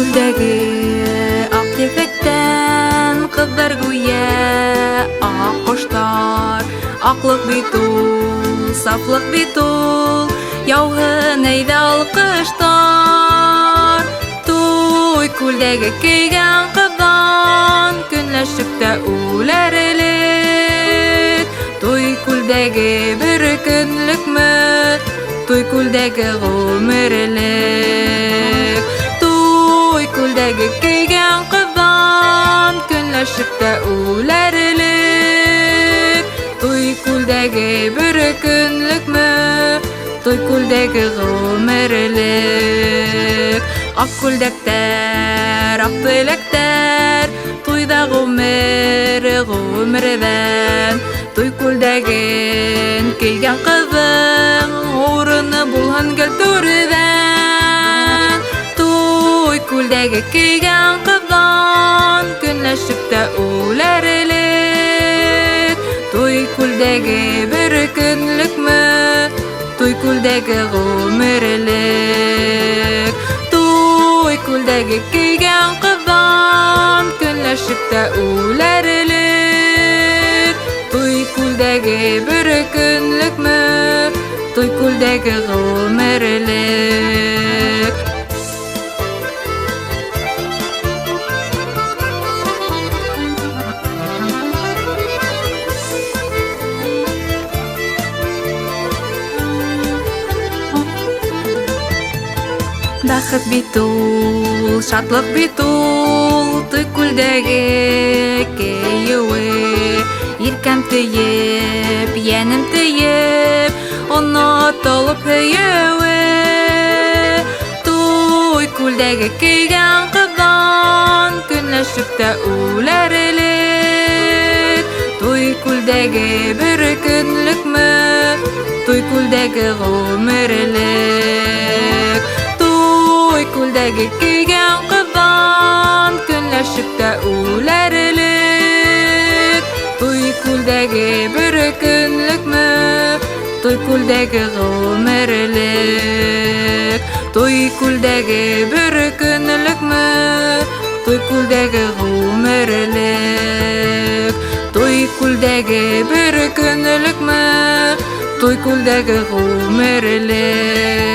күлдәге ак ефәктән, кызлар гүя ак коштар. Аклык бит ул, сафлык бит ул, яуһын әйдә алкыштар. Туй күлдәге кигән кыздан көнләшеп тә үләр элек. Туй күлдәге бер көнлекме? Туй күлдәге гомерлек. Туй күлдәге кигән кыздан көнләшеп тә үләр элек. Туй күлдәге бер көнлекме? Туй күлдәге гомерлек. Ак күлдәктәр, ак теләктәр, туйда гомер гомердән. Туй күлдәген кигән кызың, урыны булһын гел түрдән. Туй күлдәге кигән кыздан көнләшеп тә үләр элек. Туй күлдәге бер көнлекме? Туй күлдәге гомерлек. Туй күлдәге кигән кыздан көнләшеп тә үләр элек. Туй күлдәге бер көнлекме? Туй күлдәге гомерлек. Бәхет бит ул, шатлык бит ул, туй күлдәге киюе. Иркәм төеп, йәнем төеп, онытылып һөюе. Туй күлдәге кигән кыздан көнләшеп тә үләр элек. Туй күлдәге бер көнлекме? Туй күлдәге гомерлек. Туй күлдәге кигән кыздан көнләшеп тә үләр элек. Туй күлдәге бер көнлекме? Туй күлдәге гомерлек. Туй күлдәге бер көнлекме? Туй күлдәге гомерлек. Туй күлдәге бер көнлекме? Туй күлдәге гомерлек.